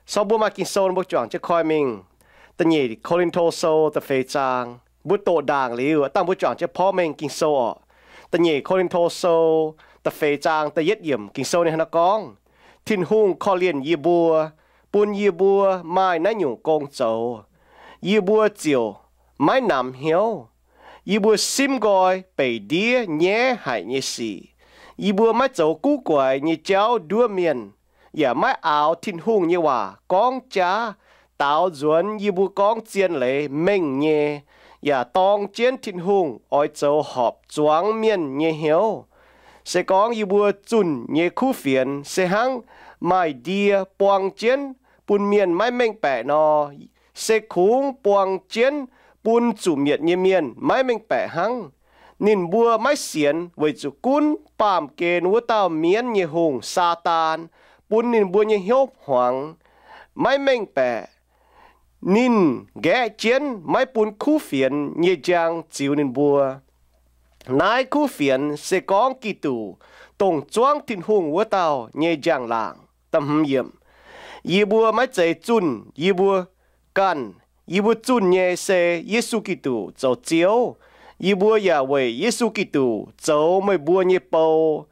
Sou mbuo maaih Ging-Sou mbuo juangc jienv koi mingh. Da'nyeic Ko^lin^to Sou da'feix zaang. Mbuo doqc ndaangc liuz, dangh mbuo juangc jienv porv mengh Ging-Sou orqc. Da'nyeic Ko^lin^to Sou da'feix zaang da'yietv yiemc Ging-Sou ninh hnangv naaiv gorngv, Tin-Hungh korv-lienh yie mbuo, bun yie mbuo maaih naaiv nyungc gong zoux. Yie mbuo ziouc maiv namx hnyouv. Yie mbuo simv nqoi beic ndiev nyaiv haic nyei sic. Yie mbuo maiv zoux guv guaix nyei jauv nduov mienh, yaac maiv aaux Tin-Hungh nyei waac gorngv jaav, daaux nzuonx yie mbuo gorngv zien leiz mengh nyei, yaac dorng jienv Tin-Hungh oix zoux horpc zuangx mienh nyei hnyouv. Se gorngv yie mbuo zunh nyei kuv fienx se hnangv maaih ndie buang jienv bun mienh maiv mengh baeqc nor, se kungx buang jienv bun zuqc mietc nyei mienh maiv mengh baeqc hnangv. Ninh mbuo maiv sienx weic zuqc gunv baamh gen wuov dauh mienv nyei hungh, Saadaan, bun ninh mbuo nyei hnyouv hmuangx, maiv mengh baeqc. Ninh nqaeqv jienv maiv bun kuv fienx nyei njang ziux ninh mbuo. Naaiv kuv fienx se gorngv Giduc, dongh zuangv Tin-Hungh wuov dauh, nyei njang-laangc. Yie mbuo maiv zeiz zunh yie mbuo ganh. Yie mbuo zunh nyei se Yesu Giduc zoux Ziouv. Yie mbuo yaac weic Yesu Giduc zoux meih mbuo nyei bou,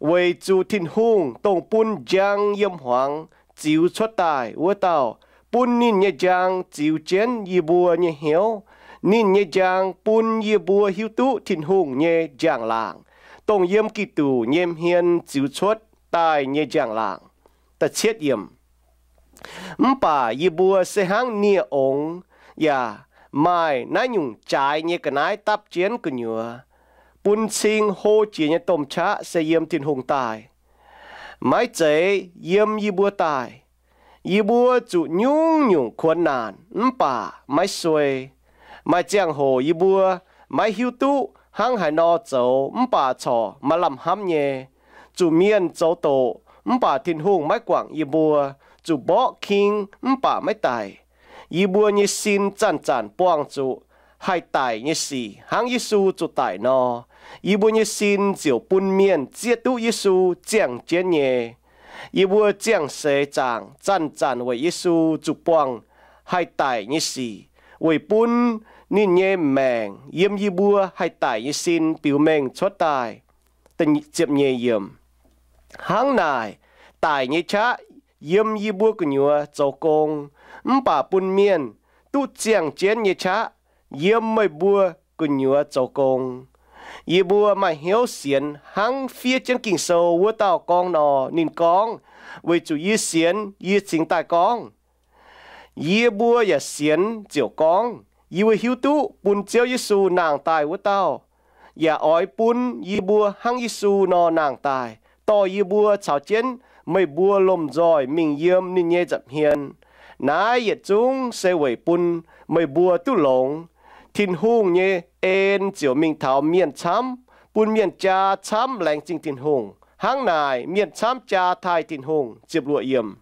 weic zuqc Tin-Hungh, dongh bun njang yiem hmuangx ziux cuotv daaih wuov dauh, bun ninh nyei njang ziux jienv yie mbuo nyei hnyouv. Ninh nyei njang bun yie mbuo hiuv duqv Tin-Hungh nyei njang-laangc, dongh yiem Giduc nyei hmien ziux cuotv daaih nyei njang-laangc. Mv baac yie mbuo se hnangv nie-ongx, yaac maaih naaiv nyungc jaaix nyei ga'naaiv dapv jienv gu'nyuoz, bun cing hlo jiex nyei domh qaqv se yiem Tin-Hungh daaih, maiv zeiz yiem yie mbuo daaih. Yie mbuo zuqc nyungc-nyungc kuonx naanc mv baac maiv suei. Maaih ziangh hoc yie mbuo maiv hiuv duqv hnangv haaix nor zoux mv baac corc maaih lamh hnamv nyei. Zuqc mienh zoux doqc mv baac Tin-Hungh maiv guangc yie mbuo. Zuqc mborqv king mv baac maiv daic. Yie mbuo nyei sin zanc-zanc buangh zuqc haih daic nyei sic hnangv Yesu zuqc daic nor, yie mbuo nyei sin ziouc bun mienh zieqv duqv Yesu ziangh jienv nyei. Yie mbuo ziangh seix zaangc zanc-zanc weic Yesu zuqc buangh haih daic nyei sic, weic bun ninh nyei maengc yiem yie mbuo haih daic nyei sin biux mengh cuotv daaih. Hnangv naaic, daic nyei qaqv yiem yie mbuo gu'nyuoz zoux gong, mv baac bun mienh duqv ziangh jienv nyei qaqv yiem meih mbuo gu'nyuoz zoux gong. Yie mbuo maaih hnyouv sienx hnangv fiev jienv Ging-Sou wuov dauh gorngv nor. Ninh gorngv, Weic zuqc yie sienx, yie cingx daaih gorngv. Yie mbuo yaac sienx ziouc gorngv, yie mbuo hiuv duqv bun Ziouv Yesu nangh daaih wuov dauh, yaac oix bun yie mbuo hnangv Yesu nor nangh daaih, dorh yie mbuo caux jienv meih mbuo lomh nzoih mingh yiem ninh nyei nza'hmien. Naaiv yietc zungv se weic bun meih mbuo duqv longx. Tin-Hungh nyei en ziouc mingh taux mienh camv, bun mienh jaa camv laengz zingh Tin-Hungh. Hnangv naaic, mienh camv jaa taaih Tin-Hungh. Ziepc luoqc yiemc.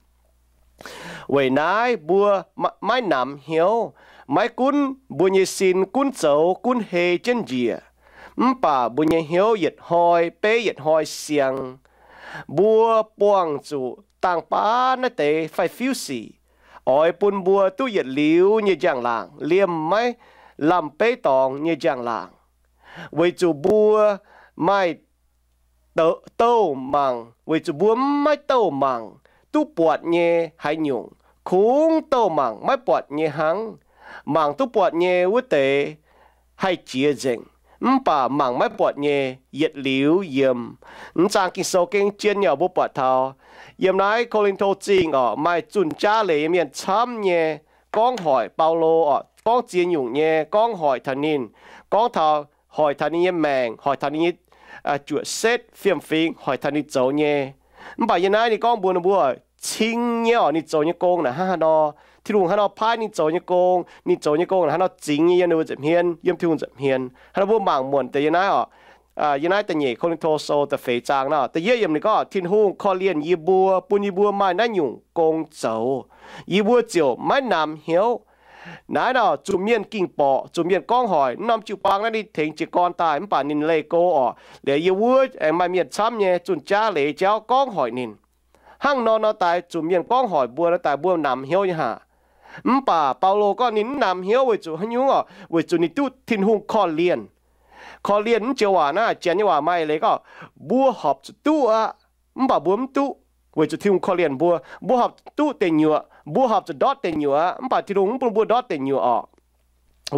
Weic naaiv mbuo maiv namx hnyouv. Maiv gunv mbuo nyei sin gunv zoux gunv hei jienv njiec, mv baac mbuo nyei hnyouv yietc hnoi beiv yietc hnoi siang. Mbuo buangh zuqc dangh baav naaiv deix faix-fiuv sic, oix bun mbuo duqv yietc liuz nyei njang-laangc, liemh maiv lamh beiv dorngx nyei njang-laangc. Weic zuqc mbuo maaih douh mangc, weic zuqc mbuo maiv douh mangc duqv buatc nyei haaix nyungc, kungx douh mangc maiv buatc nyei hnangv. Mangc duqv buatc nyei wuov deix haih jiex nzengc, mv baac mangc maiv buatc nyei yietc liuz yiem. Mv zaang Ging-Sou gengh jien nyei oc. Mbuo buatc taux yiem naaiv Ko^lin^to Zingh oc, maaih zunh jaav leiz nyei mienh camv nyei gorngv hoic Baulo oc, gorngv ziex nyungc nyei gorngv hoic taux ninh, gorngv taux hoic taux ninh nyei maengc, hoic taux ninh nyei juoqc setv fiem-fingx, hoic taux ninh zoux nyei. Mv baac yie naaiv ninh gorngv mbuox ninh mbuo cing nyei oc, ninh zoux nyei gong naaic hnangv haaix nor, Tin-Hungh haaix nor paaiv ninh zoux nyei gong, ninh zoux nyei gong naaic hnangv haaix nor zingx nyei yiem ninh mbuo nza'hmien, yiem Tin-Hungh nza'hmien. Hnangv nor mbuo mangc muonc deix yie naaiv oc. Yie naaiv da'nyeic Ko^lin^to Sou da'feix zaang nor, da'yietv yiemc ninh gorngv, Tin-Hungh korv-lienh yie mbuo, bun yie mbuo maaih naaiv nyungc gong zoux, yie mbuo ziouc maiv namx hnyouv. Naaiv nor zuqc mienh ging-borqc, zuqc mienh gorngv hoic, mv norm jiu-baang naaiv ninh tengx jiez gorn daaih, mv baac ninh leih go oc. Liuz yiem wuov aengx maaih mienh camv nyei zunh jaav leiz jauv gorngv hoic ninh. Hnangv nor nor daaih zuqc mienh gorngv hoic mbuo nor daaih mbuo namx hnyouv nyei haah? Mv baac Baulo gorngv ninh mv namx hnyouv weic zuqc haaix nyungc orqc? Weic zuqc ninh duqv Tin-Hungh korv-lienh. Korv-lienh mv joux waac naaiv, Janx nyei waac maaih leiz gorngv, mbuo horpc zuqc duqv aqv, mv baac mbuo mv duqv. Weic zuqc Tin-Hungh korv-lienh mbuo, mbuo horpc duqv deic nyuoqc, mbuo horpc zuqc ndortv deic nyuoqc aqv, mv baac Tin-Hungh mv bun mbuo ndortv deic nyuoqc orqc.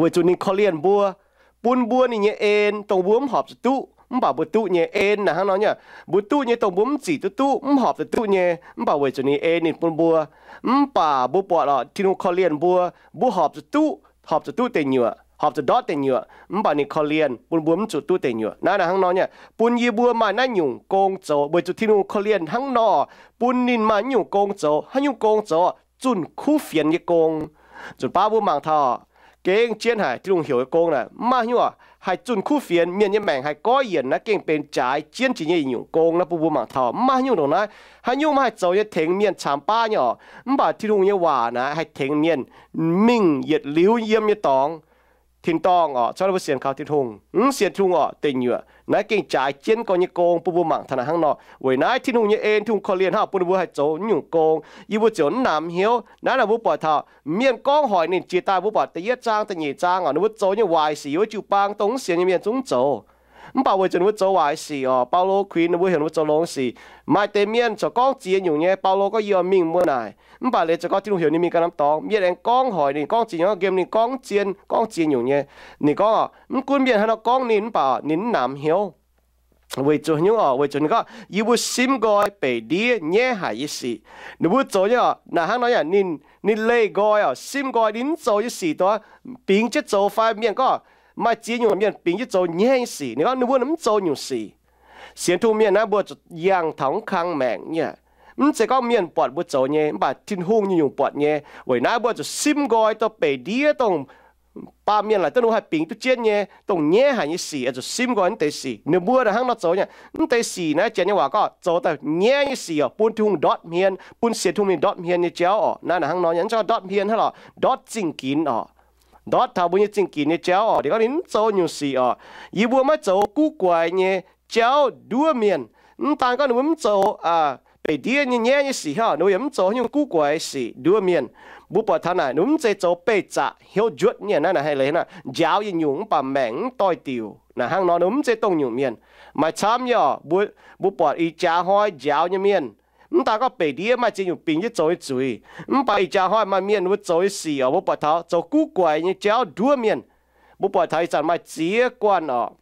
Weic zuqc ninh korv-lienh mbuo, bun mbuo ninh nyei en, dongh mbuo mv horpc zuqc duqv mv baac mbuo duqv nyei en naaic hnangv nor nyei. Mbuo duqv nyei dongh mbuo mv zic duqv duqv, mv horpc zuqc duqv nyei, mv baac weic zuqc ninh en ninh bun mbuo. Mv baac mbuo buatc orqc, Tin-Hungh korv-lienh mbuo, mbuo horpc zuqc duqv, horpc zuqc duqv deic nyuoqc, horpc zuqc ndortv deic nyuoqc, mv baac ninh korv-lienh bun mbuo mv zuqc duqv deic nyuoqc. Naaiv naaic hnangv nor nyei, bun yie mbuo maaih naaiv nyungc gong zoux, weic zuqc Tin-Hungh korv-lienh hnangv nor, bun ninh maaih naaiv nyungc gong zoux. Haaix nyungc gong zoux? Zunh kuv fienx nyei gong. Nzunc baav mbuo mangc taux, gengh jienv haic Tin-Hungh heuc nyei gong naaic, mv maaih haaix nyungc haih zunh kuv fienx. Mienh nyei maengc haih goiv yienc naaiv gengh benx jaaix jienv jiex nyei yietc nyungc gong naaiv bun mbuo mangc taux. Mv maaih haaix nyungc ndongc naaiv. Haaix nyungc maiv haih zoux nyei tengx mienh camx baav nyei orqc. Mv baac Tin-Hungh nyei waac naaic haih tengx mienh mingh yietc liuz yiem nyei dorngx. Tin-dorngh orqc, corc mbuo sienx kaux Tin-Hungh, mv sienx Tin-Hungh orqc, deic nyuoqc. Naaiv gengh jaaix jienv gorx nyei gong bun mbuo mangc taux naaic hnangv nor. Weic naaiv Tin-Hungh nyei en, Tin-Hungh korv-lienh hnangv bun mbuo haih zoux naaiv nyungc gong, yie mbuo ziouc mv namx hnyouv. Naaiv naaic mbuo buatc taux mienh gorngv hoic ninh jiex daaih, mbuo buatc da'yietv zaang da'nyeic zaang orqc, ninh mbuo zoux nyei waaic sic wuov jiu-baang dongh mv sienx nyei mienh zungv zoux. Mv baac weic zuqc ninh mbuo zoux waaic sic orqc, Baulo kuinx ninh mbuo heuc ninh mbuo zoux longx sic. Maaih deix mienh corc gorngv ziex nyungc nyei. Baulo gorngv, Yie oix mingh muoz naaic. Mv baac leiz zoux gorngv Tin-Hungh heuc ninh mingh ganh norm dorngx, mienh aengx gorngv hoic ninh, gorngv ziex nyungc, nqemh ninh gorngv zien, gorngv ziex nyungc nyei. Ninh gorngv orqc, mv gunv mienh haaix nor gorngv ninh, mv baac ninh mv namx hnyouv. Weic zuqc haaix nyungc orqc? Weic zuqc ninh gorngv, Yie mbuo simv nqoi beic ndiev nyaiv haic nyei sic. Ninh mbuo zoux nyei orqc, naaic hnangv nor yaac ninh, ninh leih nqoi orqc, simv nqoi ninh mv zoux nyei sic dongh bingx jienv zoux fai mienh gorngv maaih ziex nyungc mienh bingx jienv zoux nyaiv nyei sic. Ninh gorngv ninh mbuo mv zoux nyungc sic. Sienx Tin-Hungh mienh naaiv mbuo zuqc yangh taux mv kang maengc nyei. Mv zeiz gorngv mienh buatc mbuo zoux nyei, mv baac Tin-Hungh nyungc-nyungc buatc nyei. Weic naaiv mbuo zuqc simv nqoi dongh beic ndiev, dongh baamh mienh laaic duqv ninh mbuo haih bingx duqv jienv nyei, dongh nyaiv haic nyei sic, oix zuqc simv nqoi naaiv deix sic. Ninh mbuo naaic hnangv nor zoux nyei. Mv deix sic naaiv Janx nyei waac gorngv zoux daaih nyaiv nyei sic orqc, bun Tin-Hungh ndortv hmien, bun sienx Tin-Hungh mienh ndortv hmien nyei jauv orqc. Naaiv naaic hnangv nor nyei, mv zeiz ndortv hmien hnangv lorqc, ndortv zingh ginx orqc. Ndortv taux mbuo nyei zingh ginx nyei jauv orqc. Ninh gorngv ninh mv zoux nyungc sic orqc. Yie mbuo maiv zoux guv guaix nyei jauv nduov mienh. Mv daan gorngv ninh mbuo mv zoux beic ndiev nyei nyaiv nyei sic hnangv, ninh mbuo yaac mv zoux haaix nyungc guv guaix sic nduov mienh. Mbuo buatc taux naaic ninh mbuo mv zeiz zoux beih zaqc hnyouv njuotv nyei. Naaiv naaic haiz leiz hnangv, njaaux yietc nyungc mv baac maengc mv doix-diuc. Naaic hnangv nor ninh mbuo mv zeiz dongh nyungc mienh. Maaih camv nyei orqc, mbuo, mbuo buatc ih jaax hnoi njaaux nyei mienh, mv daan gorngv beic ndiev maaih ziex nyungc bingx jienv zoux nyei zuiz, mv baac ih jaax hnoi maaih mienh ninh mbuo zoux nyei sic orqc, mbuo buatc taux zoux guv guaix nyei jauv nduov mienh. Mbuo buatc taux ih zanc maaih ziex guanh orqc,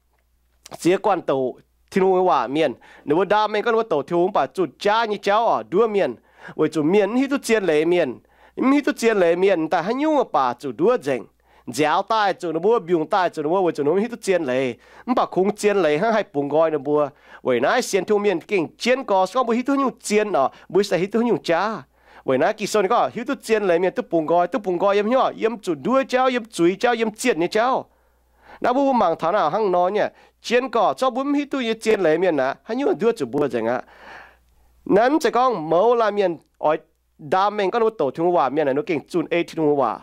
ziex guanh douc Tin-Hungh nyei waac mienh, ninh mbuo ndaam mengh gorngv ninh mbuo douc Tin-Hungh mv baac zunh jaav nyei jauv orqc nduov mienh, weic zuqc mienh mv hiuv duqv zien leiz mienh. Mv hiuv duqv zien leiz mienh daaih haaix nyungc baac zuqc nduov nzengc. Nziaaux daaih zuqc ninh mbuo, mbiungc daaih zuqc ninh mbuo, weic zuqc ninh mbuo mv hiuv duqv zien leiz. Mv baac kungx zien leiz hnangv haih bungx nqoi ninh mbuo. Weic naaiv sienx Tin-Hungh mienh gengh jienv gorx, se gorngv mbuo hiuv duqv haaix nyungc zien orqc, mbuo se hiuv duqv haaix nyungc jaav. Weic naaiv Ging-Sou ninh gorngv hiuv duqv zien leiz mienh duqv bungx nqoi. Duqv bungx nqoi yiem hnyouv, yiem zuqc nduov jauv, yiem zuiz jauv, yiem zienh nyei jauv. Naaiv mbuo mangc taux naaiv hnangv nor nyei, jienv gorx, se gorngv mbuo mv hiuv duqv nyei zien leiz mienh naaic, haaix nyungc nduov zuqc mbuo nzengc aqv. Naaiv mv zeiz gorngv mouz laanh mienh oix ndaam mengh gorngv ninh mbuo douc Tin-Hungh waac mienh naaic ninh mbuo gengh zunh ei Tin-Hungh waac.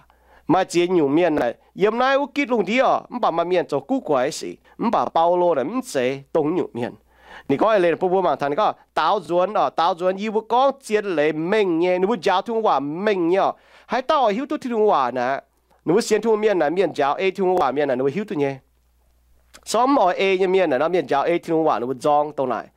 Maaih ziex nyungc mienh naaic yiem naaiv wuov gitv lungh ndiev orqc, mv baac maaih mienh zoux guv guaix sic, mv baac Baulo naaic mv zeiz dongh nyungc mienh. Ninh gorngv eix leiz bun mbuo mangc taux, ninh gorngv daaux nzuonx orqc, daaux nzuonx yie mbuo gorngv zien leiz mengh nyei, ninh mbuo njaaux Tin-Hungh waac mengh nyei orqc. Haaix dauh oix hiuv duqv Tin-Hungh waac naaic, ninh mbuo sienx Tin-Hungh mienh naaic, mienh njaaux ei Tin-Hungh waac mienh naaic ninh mbuo hiuv duqv nyei. Se gorngv mv oix ei nyei mienh naaic nor, mienh njaaux ei Tin-Hungh waac ninh mbuo nzorng dongh naaic.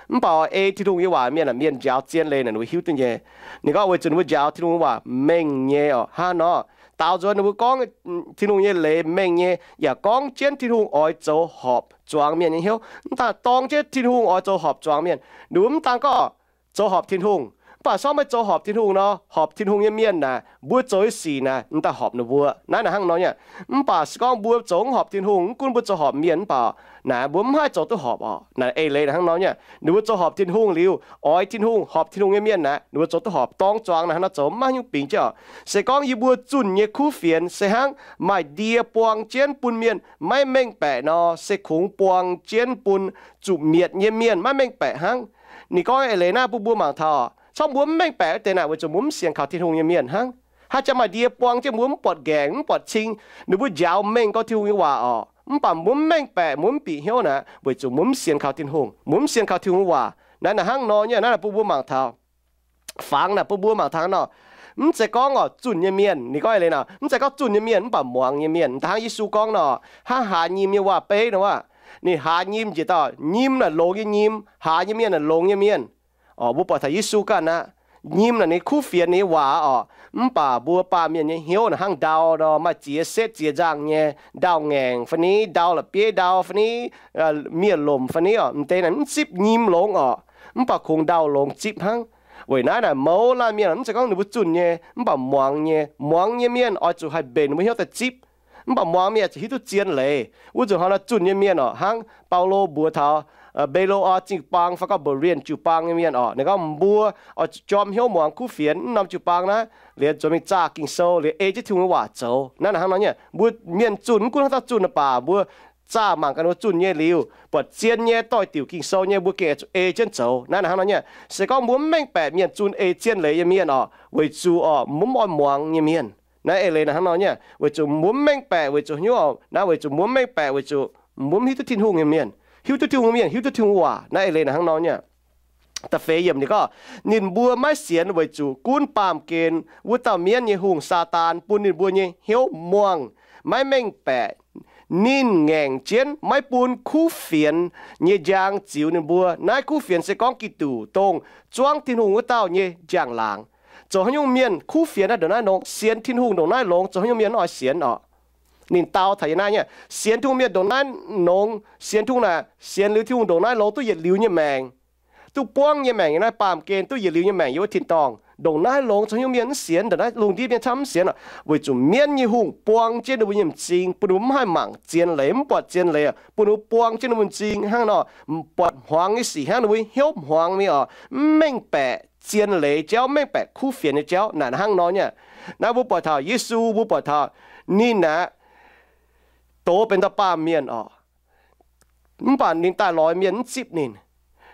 Mv baac oix ei Tin-Hungh nyei waac mienh naaic, mienh njaaux zien leiz naaic ninh mbuo hiuv duqv nyei. Ninh gorngv weic zuqc ninh mbuo njaaux Tin-Hungh waac mengh nyei orqc. Hnangv nor, daaux nzuonx ninh mbuo gorngv Tin-Hungh nyei leiz mengh nyei, yaac gorngv jienv Tin-Hungh oix zoux horpc zuangx mienh nyei hnyouv. Mv daan dorng jienv Tin-Hungh oix zoux horpc zuangx mienh, ninh mbuo mv daan gorngv zoux horpc Tin-Hungh. Mv baac se gorngv maiv zoux horpc Tin-Hungh nor, horpc Tin-Hungh nyei mienh naaic, mbuo zoux nyei sic naaic, mv daan horpc ninh mbuo. Naaiv naaic hnangv nor nyei. Mv baac se gorngv mbuo zoux mv horpc Tin-Hungh, mv gunv mbuo zoux horpc mienh mv baac naaic, mbuo mv haih zoux duqv horpc orqc. Naaic eix leiz naaic hnangv nor nyei. Ninh mbuo zoux horpc Tin-Hungh liuz, oix Tin-Hungh, horpc Tin-Hungh nyei mienh naaic, ninh mbuo zoux duqv horpc dorng zuangx naaic hnangv nor zoux, mv maaih haaix nyungc bingx jienv orqc. Se gorngv yie mbuo zunh nyei kuv fienx se hnangv maaih ndie buang jienv bun mienh maiv mengh baeqc nor, se kungx buang jienv bun zuqc mietc nyei mienh maiv mengh baeqc hnangv. Ninh gorngv eix leiz naaiv bun mbuo mangc taux, se gorngv mbuo mv mengh baeqc wuov deix naaic, weic zuqc mbuo mv sienx kaux Tin-Hungh nyei mienh hnangv. Haaix jaax maaih ndie buang jienv mbuo mv buatc nqaengc mv buatc cing, ninh mbuo njaaux mengh gorngv Tin-Hungh nyei waac orqc, mv baac mbuo mv mengh baeqc, mbuo mv bieqc hnyouv naaic, weic zuqc mbuo mv sienx kaux Tin-Hungh, mbuo mv sienx kaux Tin-Hungh nyei waac. Naaiv naaic hnangv nor nyei. Naaiv naaic bun mbuo mangc taux Fangx naaic bun mbuo mangc taux nor, mv zeiz gorngv oix zunh nyei mienh. Ninh gorngv eix leiz nor, mv zeiz gorngv zunh nyei mienh mv baac muangx nyei mienh. Da'hnangv Yesu gorngv nor, hnangv haaz nyim nyei waac-beiv nor, ninh haaz nyim njiec dauh nyim naaic longx nyei nyim, haaz nyei mienh naaic longx nyei mienh. Oc, mbuo buatc taux Yesu ganh aqv. Nyim naaic ninh kuv fienx ninh nyei waac oc, mv baac mbuo baamh mienh nyei hnyouv naaic hnangv ndau nor, maaih ziex setv ziex nzangh nyei, ndau-ngaengc fai ni, ndau la'bieiv ndau fai ni, miev-lomc fai ni oc. M'deix naaic mv zipv nyim longx oc, mv baac kungx ndau longx zipv hnangv. Weic naaiv naaic mouz laanh mienh mv zeiz gorngv ninh mbuo zunh nyei, mv baac muangx nyei. Muangx nyei mienh oix zuqc haih mbenc ninh mbuo hnyouv daaih zipv. Mv baac muangx mienh ziouc hiuv duqv zien leiz. Wuov nzunc hnoi nor zunh nyei mienh oc, hnangv Baulo mbuox taux Be^lo^aa jiu-baang fai gorngv Berean jiu-baang nyei mienh oc, ninh gorngv mbuo oix zuqc jorm hnyouv muangx kuv fienx wuov norm jiu-baang naaiv, liuz zuqc mingh zaah Ging-Sou, liuz ei jienv Tin-Hungh nyei waac zoux. Naaiv naaic hnangv nor nyei, mbuo mienh zunh mv gunv haaix dauh zunh naaic baac mbuo zaah mangc gaax ninh mbuo zunh nyei liuz buatc zien nyei, doix-diuc Ging-Sou nyei, mbuo gengh zuqc ei jienv zoux. Naaiv naaic hnangv nor nyei, se gorngv mbuo mv mengh baeqc mienh zunh ei zien leiz nyei mienh oc, weic zuqc oc mbuo mv oix muangx nyei mienh. Naaiv eix leiz naaic hnangv nor nyei, weic zuqc mbuo mv mengh baeqc weic zuqc hnyouv, naaiv weic zuqc mbuo mv mengh baeqc weic zuqc mbuo mv hiuv duqv Tin-Hungh nyei mienh, hiuv duqv Tin-Hungh nyei mienh hiuv duqv Tin-Hungh waac. Naaiv eix leiz naaic hnangv nor nyei. Da'feix yiemc ninh gorngv, ninh mbuo maiv sienx weic zuqc gunv baamh gen wuov dauh mienv nyei hungh, Saadaan, bun ninh mbuo nyei hnyouv muangh, maiv mengh baeqc. Ninh ngaengc jienv maiv bun kuv fienx nyei njang ziux ninh mbuo. Naaiv kuv fienx se gorngv Giduc, dongh zuangv Tin-Hungh wuov dauh nyei njang-laangc. Zoux haaix nyungc mienh kuv fienx naaiv ndongc naaiv longx, sienx Tin-Hungh ndongc naaiv longx, zoux haaix nyungc mienh mv oix sienx oc? Ninh dau taux yie naaiv nyei, sienx Tin-Hungh mienh ndongc naaiv longx, sienx Tin-Hungh naaic, sienx liuz Tin-Hungh ndongc naaiv longx duqv yietc liuz nyei maengc, duqv buangv nyei maengc, yiem naaiv baamh gen duqv yietc liuz nyei maengc yiem wuov tin-dorngh. Ndongc naaiv longx zoux haaix nyungc mienh mv sienx, ndongc naaiv lungh ndiev mienh camv mv sienx oc, weic zuqc mienv nyei hungh buang jienv ninh mbuo nyei m'zing, bun ninh mbuo mv haih mangc zien leiz, mv buatc zien leiz, bun ninh mbuo buang jienv ninh mbuo m'zing hnangv nor, buatc hmuangx nyei sic hnangv, ninh mbuo hnyouv hmuangx mingh oc, mv mengh baeqc zien leiz jauv, mv mengh baeqc kuv fienx nyei jauv. Naaic hnangv nor nyei. Naaiv mbuo buatc taux Yesu, mbuo buatc taux ninh aeqv, doz benx dauh baamh mienh oc. Mv baac ninh daaih lorz mienh mv zipv ninh.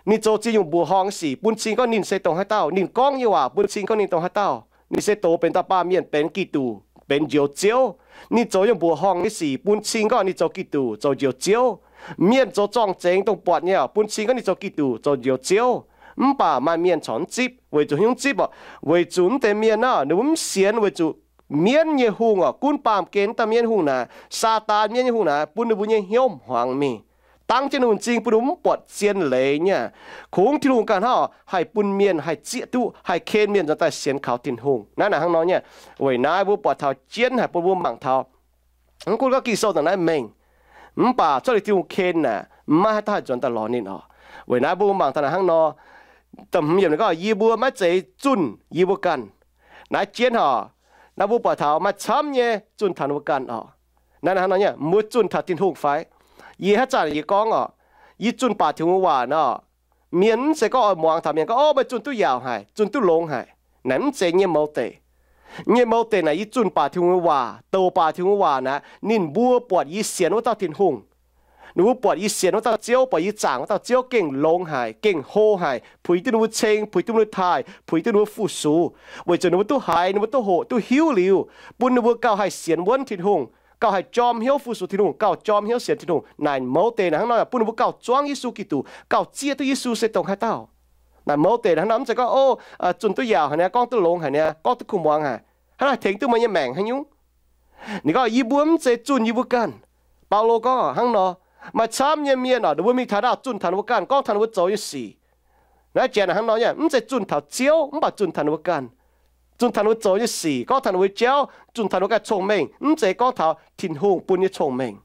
Ninh zoux ziex nyungc mbuoqc horngh nyei sic bun cing gorngv ninh se dongh haaix dauh. Ninh gorngv nyei waac bun cing gorngv ninh dongh haaix dauh. Ninh se doz benx dauh baamh mienh, benx Giduc, benx Njoux Ziouv. Ninh zoux nyungc mbuoqc horngh nyei sic bun cing gorngv ninh zoux Giduc, zoux Njoux Ziouv. Mienh zoux zorng-zengx dongh buatc nyei oc, bun cing gorngv ninh zoux Giduc, zoux Njoux Ziouv. Mv baac maaih mienh corc mv zipv. Weic zuqc hnyouv zipv oc? Weic zuqc mv deix mienh naaic ninh mbuo mv sienx, weic zuqc mienv nyei hungh oc, gunv baamh gen wuov dauh mienv hungh naaic, Saadaan mienv nyei hungh naaic, bun ninh mbuo nyei hnyouv hmuangx mingh, dangv jienv ninh mbuo m'zing, bun ninh mbuo mv buatc zien leiz nyei. Kungx Tin-Hungh ganh hnangv oc, haih bun mienh haih zieqv duqv, haih ken mienh nzuonx daaih sienx kaux Tin-Hungh. Naaiv naaic hnangv nor nyei. Weic naaiv mbuo buatc taux jienv haic bun mbuo mangc taux, mv gunv gorngv Ging-Sou dongh naaiv mengh, mv baac cuotv liuz Tin-Hungh ken naaic, maiv haaix dauh haih nzuonx daaih lorz ninh oc. Weic naaiv mbuo mangc taux naaic hnangv nor, da'hmz yiemc ninh gorngv, yie mbuo maiv zeiz zunh yie mbuo ganh. Naaiv jienv oc, naaiv mbuo buatc taux maaih camv nyei zunh taux ninh mbuo ganh oc. Naaiv hnangv nor nyei, mbuo zunh taux Tin-Hungh fai? Yie haaix zanc yie gorngv oc, yie zunh baac Tin-Hungh nyei waac nor, mienh mv zeiz gorngv oix muangx taux mienh gorngv, Ov, meih zunh duqv yaauc haic, zunh duqv longx haic. Naaic mv zeiz nyei mouz deic. Nyei mouz deic naaic yie zunh baac Tin-Hungh nyei waac, douc baac Tin-Hungh nyei waac naaic, ninh mbuo buatc yie sienx wuov dauh Tin-Hungh. Ninh mbuo buatc yie sienx wuov dauh Ziouv, buatc yie zaangc wuov dauh Ziouv gengh longx haic, gengh hlo haic, puix duqv ninh mbuo ceng, puix duqv ninh mbuo taaih, puix duqv ninh mbuo fu-sux, weic zuqc ninh mbuo duqv haiz, ninh mbuo duqv hoqc, duqv hiuv liuz, bun ninh mbuo gauh haih sienx wuonv Tin-Hungh, gauh haih jorm hnyouv fu-sux Tin-Hungh, gauh jorm hnyouv sienx Tin-Hungh. Naaic mouz deix naaic hnangv nor bun ninh mbuo gauh zuangv Yesu Giduc, gauh zieqv duqv Yesu se dongh haaix dauh. Naaic mouz deix naaic hnangv nor, mv zeiz gorngv, Ov, zunh duqv yaauc haic niaa, gorngv duqv longx haic niaa, gorngv duqv kuh muangx haic, hnangv naaic tengx duqv meih nyei maengc haaix nyungc? Ninh gorngv, Yie mbuo mv zeiz zunh yie mbuo ganh. Baulo gorngv hnangv nor. Maaih camv nyei mienh oc, ninh mbuo mingh taux naaic zunh taux ninh mbuo ganh, gorngv taux ninh mbuo zoux nyei sic. Naaiv janx hnangv nor nyei, mv zeiz zunh taux Ziouv, mv baac zunh taux ninh mbuo ganh, zunh taux ninh mbuo zoux nyei sic, gorngv taux ninh mbuo jauv, zunh taux ninh mbuo ganh cong-mengh, mv zeiz gorngv taux Tin-Hungh bun nyei cong-mengh.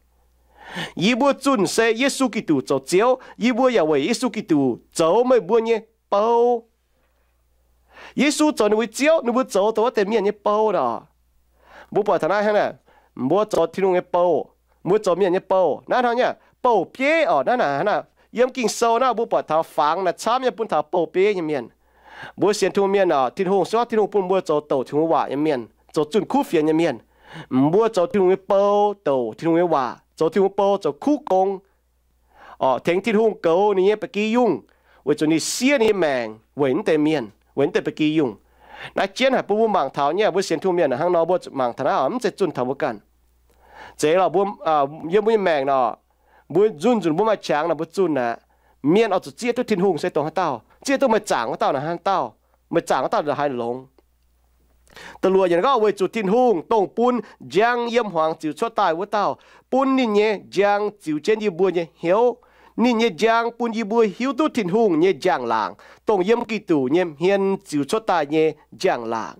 Yie mbuo zunh se Yesu Giduc zoux Ziouv. Yie mbuo yaac weic Yesu Giduc zoux meih mbuo nyei bou. Yesu zoux ninh mbuo Ziouv, ninh mbuo zoux dongh wuov deix mienh nyei bou oc. Mbuo buatc taux naaiv hnangv naaic, mbuo zoux Tin-Hungh nyei bou, mbuo zoux mienh nyei bou. Naaiv hnangv nyei, bou-bieiv oc. Naaiv naaic hnangv naaic, yiem Ging-Sou naaiv mbuo buatc taux fangx naaic camv nyei bun taux bou-bieiv nyei mienh. Mbuo sienx Tin-Hungh mienh oc, Tin-Hungh se gorngv Tin-Hungh bun mbuo zoux douc Tin-Hungh waac nyei mienh, zoux zunh kuv fienx nyei mienh. Mbuo zoux Tin-Hungh nyei bou, douc Tin-Hungh nyei waac, zoux Tin-Hungh bou zoux kuv gong. Oc, tengx Tin-Hungh goux ninh nyei ba'gi yungh, weic zuqc ninh siev ninh nyei maengc weic naaiv deix mienh, weic naaiv deix ba'gi yungh. Naaiv jienv haic bun mbuo mangc taux nyei, mbuo sienx Tin-Hungh mienh hnangv nor mbuo zuqc mangc taux naaiv oc, mv zeiz zunh taux mbuo ganh. Zeiz lorqc, mbuo, yiem mbuo nyei maengc nor, mbuo nzunc nzunc mbuo maaih qangx naaic mbuo zunh aqv. Mienh oix zuqc zieqv duqv Tin-Hungh se dongh haaix dauh, zieqv duqv meih zaangc wuov dauh naaic haaix dauh. Meih zaangc wuov dauh haaix longx? Da'luoqc yiemc gorngv, weic zuqc Tin-Hungh, dongh bun njang yiem hmuangx ziux cuotv daaih wuov dauh, bun ninh nyei njang ziux jienv yie mbuo nyei hnyouv. Ninh nyei njang bun yie mbuo hiuv duqv Tin-Hungh nyei njang-laangc, dongh yiem Giduc nyei hmien ziux cuotv daaih nyei njang-laangc.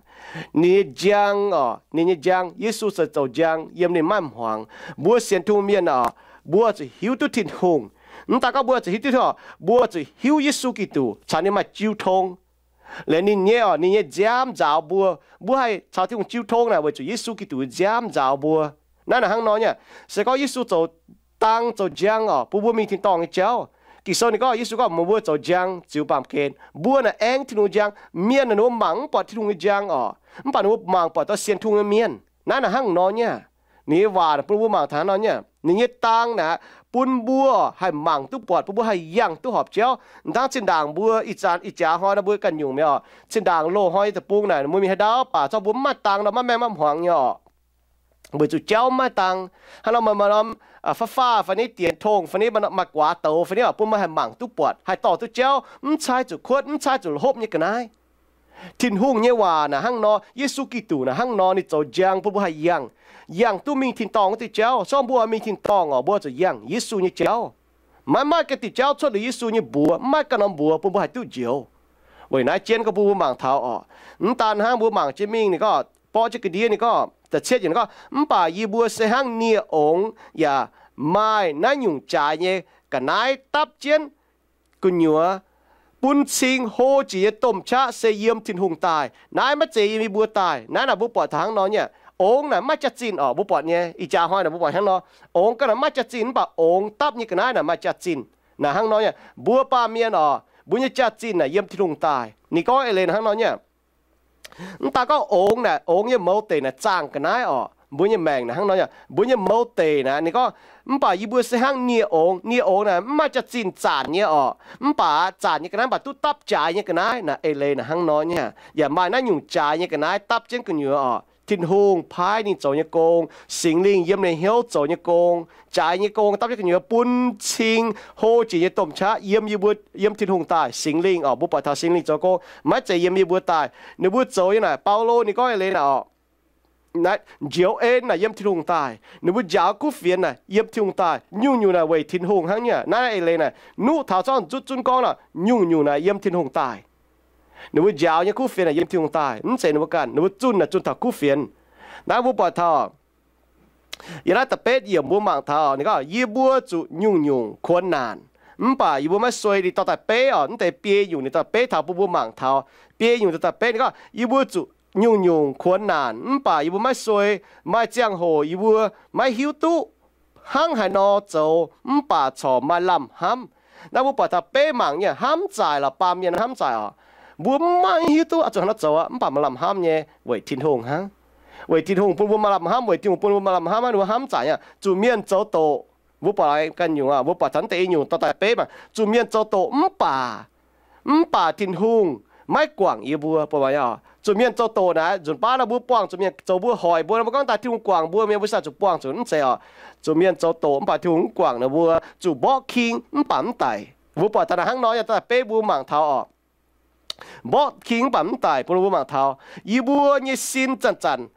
Ninh nyei njang oc, ninh nyei njang, Yesu se zoux njang yiem ninh maaih hmuangx. Mbuo sienx Tin-Hungh mienh oc, mbuo zuqc hiuv duqv Tin-Hungh. Mv daan gorngv mbuo zuqc hiuv duqv oc, mbuo zuqc hiuv Yesu Giduc caux ninh maaih jiu tong. Liuz ninh nyei oc, ninh nyei nziaamv nzaaux mbuo. Mbuo haih caux Tin-Hungh jiu tong naaic weic zuqc Yesu Giduc nziaamv nzaaux mbuo. Naaiv naaic hnangv nor nyei. Se gorngv Yesu zoux dang zoux njang oc, bun mbuo mingh tin-dorngh nyei jauv. Ging-Sou ninh gorngv, Yesu gorngv meih mbuo zoux njang ziux baamh gen. Mbuo naaic aengx Tin-Hungh njang. Mienh naaic ninh mbuo mangc mv buatc Tin-Hungh nyei njang oc, mv baac ninh mbuo mangc buatc dauh sienx Tin-Hungh nyei mienh. Naaiv naaic hnangv nor nyei. Ninh nyei waac bun mbuo mangc taux hnangv nor nyei. Ninh nyei dang naaic bun mbuo haih mangc duqv buatc, bun mbuo haih yangh duqv horpc jauv. Hnangv zinh ndaangc mbuo ih zanc, ih jaax hnoi nor mbuo ganh nyungc mi'aqv oc. Zinh ndaangc loz-hnoi nyei deic-bung naaic mbuo mingh haaix ndau mv baac zorqv mbuo mv maaih dang nor maiv maengh maiv hmuangx nyei oc. Weic zuqc jauv mv maaih dang. Hnangv nor maaih norm, aa, fav faav fai niv dienx tongh fai niv maaih guaax douz fai niv oc, bun meih haih mangc duqv buatc, haih dorh duqv jauv, mv caaiv zuqc kuotv, mv caaiv zuqc hopv nyei ga'naaiv. Tin-Hungh nyei waac naaic hnangv nor, Yesu Giduc naaic hnangv nor, ninh zoux njang bun mbuo haih yangh, yangh duqv mingh tin-dorngh wuov diuh jauv. Se gorngv mbuo mingh tin-dorngh oc, mbuo zuqc yangh Yesu nyei jauv. Maiv maaih ganh diuh jauv cuotv liuz Yesu nyei mbuox, mv maaih ganh norm mbuox bun mbuo haih duqv njoux. Weic naaiv jienv gorngv bun mbuo mangc taux oc. Mv daan hnangv, mbuo mangc jienv mingh ninh gorngv, borqv jienv ga'ndiev ninh gorngv, da'cietv yiemc ninh gorngv, mv baac yie mbuo se hnangv nie-ongx yaac maaih naaiv nyungc jaaix nyei ga'naaiv dapv jienv gu'nyuoz, bun cing hlo jiex nyei domh qaqv se yiem Tin-Hungh daaih. Naaiv maiv zeiz yiem yie mbuo daaih. Naaiv naaic mbuo buatc taux hnangv nor nyei. Ongx naaic maiv jaax-zinh oc, mbuo buatc nyei. Ih jaax hnoi naaic mbuo buatc hnangv nor, ongx ganh naaic maiv jaax-zinh, mv baac ongx dapv nyei ga'naaiv naaic maaih jaax-zinh. Naaic hnangv nor nyei, mbuo baamh mienh oc, mbuo nyei jaax-zinh naaic yiem Tin-Hungh daaih. Ninh gorngv eix leiz naaic hnangv nor nyei. Mv daan gorngv ongx naaic, ongx nyei mouz deic naaic zaangh ga'naaiv oc. Mbuo nyei maengc naaic hnangv nor nyei, mbuo nyei mouz deic naaic, ninh gorngv, mv baac yie mbuo se hnangv nie-ongx. Nie-ongx naaic mv maaih jaax-zinh zanc nyei oc, mv baac zanc nyei ga'naaiv mv baac duqv dapv jaaix nyei ga'naaiv. Naaic eix leiz naaic hnangv nor nyei, yaac maaih naaiv nyungc jaaix nyei ga'naaiv dapv jienv gu'nyuoz oc. Tin-Hungh paaiv ninh zoux nyei gong, Singx Lingh yiem ninh hnyouv zoux nyei gong, jaaix nyei gong dapv jienv gu'nyuoz bun cing hlo jiex nyei domh qaqv yiem yie mbuo, yiem Tin-Hungh daaih. Singx Lingh oc, mbuo buatc taux Singx Lingh zoux gong, maiv zeiz yiem yie mbuo daaih. Ninh mbuo zoux nyei naaic, Baulo ninh gorngv eix leiz naaic oc, njoux en naaic yiem Tin-Hungh daaih. Ninh mbuo njaaux kuv fienx naaic yiem Tin-Hungh daaih. Nyungc-nyungc naaic weic Tin-Hungh hnangv nyei. Naaiv eix leiz naaic nuqv taux zorngv zutv zunv gorngv naaic, nyungc-nyungc naaic yiem Tin-Hungh daaih. Ninh mbuo njaaux nyei kuv fienx naaic yiem Tin-Hungh daaih, mv zeiz ninh mbuo ganh. Ninh mbuo zunh naaic zunh taux kuv fienx. Naaiv mbuo buatc taux yiem naaiv da'betv yiemc mbuo mangc taux ninh gorngv, yie mbuo zuqc nyungc-nyungc kuonx naanc, mv baac yie mbuo maiv suei. Ninh dorh daaih beiv oc, mv deix biei nyungc ninh dorh beiv taux bun mbuo mangc taux. Biei nyungc dorh daaih beiv ninh gorngv, yie mbuo zuqc nyungc-nyungc kuonx naanc, mv baac yie mbuo maiv suei. Maaih ziangh hoc yie mbuo maiv hiuv duqv hnangv haaix nor zoux, mv baac corc maaih lamh hnamv. Naaiv mbuo buatc taux beiv mangc nyei hnamv zaaic lorqc, baamh mienh hnamv zaaic oc. Mbuo maiv hiuv duqv oix zuqc haaix nor zoux, mv baac maaih lamh hnamv nyei weic Tin-Hungh hnangv. Weic Tin-Hungh bun mbuo maaih lamh hnamv, weic Tin-Hungh bun mbuo maaih lamh hnamv, mbuo hnamv zaaic nyei. Zuqc mienh zoux doqc, mbuo buatc ganh nyungc, mbuo buatc taux mv deix i nyungc dorh daaih beiv maah, zuqc mienh zoux doqc mv baac, mv baac Tin-Hungh maiv guangc yie mbuo, mbuo zuqc mienh zoux doqc naaic, nzunc baav nor mbuo buangh zuqc mienh zoux mbuo hoic mbuo, mbuo gorngv daaih Tin-Hungh guangc mbuo, mienh mbuo sai zuqc buangh zuqc, mv zeiz oc. Zuqc mienh zoux doqc mv baac Tin-Hungh mv guangc ninh mbuo, zuqc mborqv king mv baac mv daic. Mbuo buatc taux naaic hnangv nor, yaac daaih beiv mbuo mangc taux oc. Mborqv king mv baac mv daic, bun mbuo mangc taux yie mbuo nyei sin zanc-zanc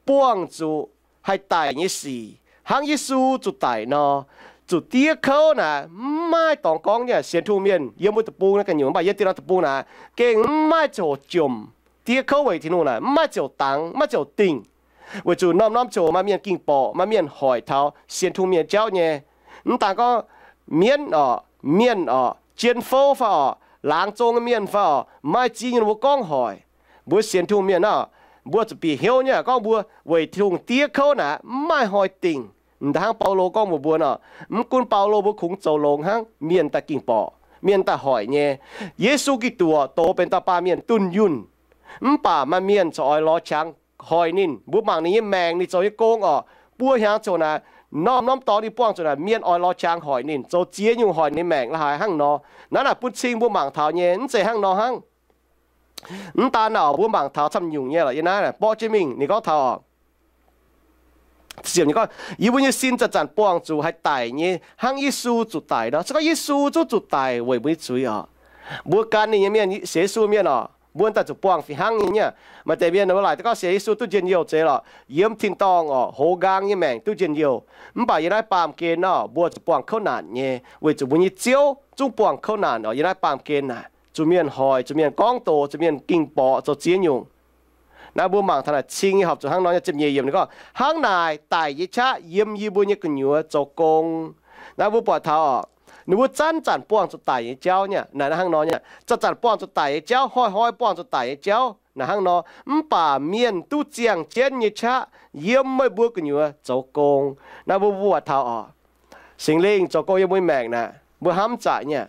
buangh zuqc haih daic nyei sic, hnangv Yesu zuqc daic nor. Zuqc diev kouv naaic, mv maaih dorngx gorngv nyei. Sienx Tin-Hungh mienh yiem mbuo deic-bung naaiv ganh nyungc, mv baac yiem dieh norm deic-bung naaic, gengh mv maaih ziouc jomc. Diev kouv weic Tin-Hungh naaic, mv maaih ziouc dangx, mv maaih ziouc dingh. Weic zuqc norm-norm ziouc maaih mienh ging borqc, maaih mienh hoic taux sienx Tin-Hungh mienh jauv nyei. Mv daan gorngv mienv oc, mienh oc, jien fouv fai oc, laangz zong mienh fai oc, maaih ziex nyungc mbuo gorngv hoic. Mbuo sienx Tin-Hungh mienh naaic, mbuo zuqc bieqc hnyouv nyei gorngv mbuo weic Tin-Hungh diev kouv naaic, mv maaih hnoi dingh. Hnangv Baulo gorngv mbuox mbuo nor, mv gunv Baulo, mbuo kungx zoux longx hnangv, mienh daaih ging borqc, mienh daaih hoic nyei. Yesu Giduc dox benx dauh baamh mienh dunh yunh, mv baac maaih mienh corc oix lorz qangx hoic ninh. Mbuo mangc ninh nyei maengc, ninh zoux nyei gong oc, buo hnyangx ziouc naaic, norm-norm dorngx ninh buangh zuqc naaic, mienh oix lorz qangx hoic ninh, zoux ziex nyungc hoic ninh maengc la'haaix hnangv nor. Naaiv naaic bun cing mbuo mangc taux nyei, mv zeiz hnangv nor hnangv. Mv daan naaic mbuo mangc taux camv nyungc nyei lorqc. Yiem naaiv naaic borqv jienv mingh ninh gorngv taux oc, yie mbuo nyei sin zanc-zanc buangh zuqc haih daic nyei hnangv Yesu zuqc daic nor. Se gorngv Yesu zungv zuqc daic weic mbuo nyei zuiz oc, mbuo gan ninh nyei mienh, sienx Yesu mienh oc, Mbuo daaih zuqc buangh fih hnangv nyei. Maaih deix mienh mbuo laaic daaih gorngv sienx Yesu duqv njien-youh zeiz lorqc, yiem tin-dorngh orqc, hoz nqaang nyei maengc duqv njien-youh. Mv baac yie naaiv baamh gen orqc, mbuo zuqc buangh kouv naanc nyei, weic zuqc mbuo nyei Ziouv zungv buangh kouv naanc orqc. Yie naaiv baamh gen naaic zuqc mienh hoic, zuqc mienh gorngv doqc, zuqc mienh ging borqc zoux ziex nyungc. Naaiv mbuo mangc taux naaic cing nyei horpc zuqc hnangv nor nyei. Ziepc nyeic yiemc ninh gorngv, hnangv naaic daic nyei qaqv yiem yie mbuo nyei gu'nyuoz zoux gong. Naaiv mbuo buatc taux orqc, ninh mbuo zanc-zanc buangh zuqc daic nyei jauv nyei. Naaic hnangv nor nyei, zanc-zanc buangh zuqc daic nyei jauv, hnoi-hnoi buangh zuqc daic nyei jauv naaic hnangv nor, mv baac mienh duqv ziangh jienv nyei qaqv yiem meih mbuo gu'nyuoz zoux gong. Naaiv mbuo mbuo buatc taux orqc, Singx Lingh zoux gong yiem mbuo nyei maengc naaic, mbuo hnamv zaqc nyei.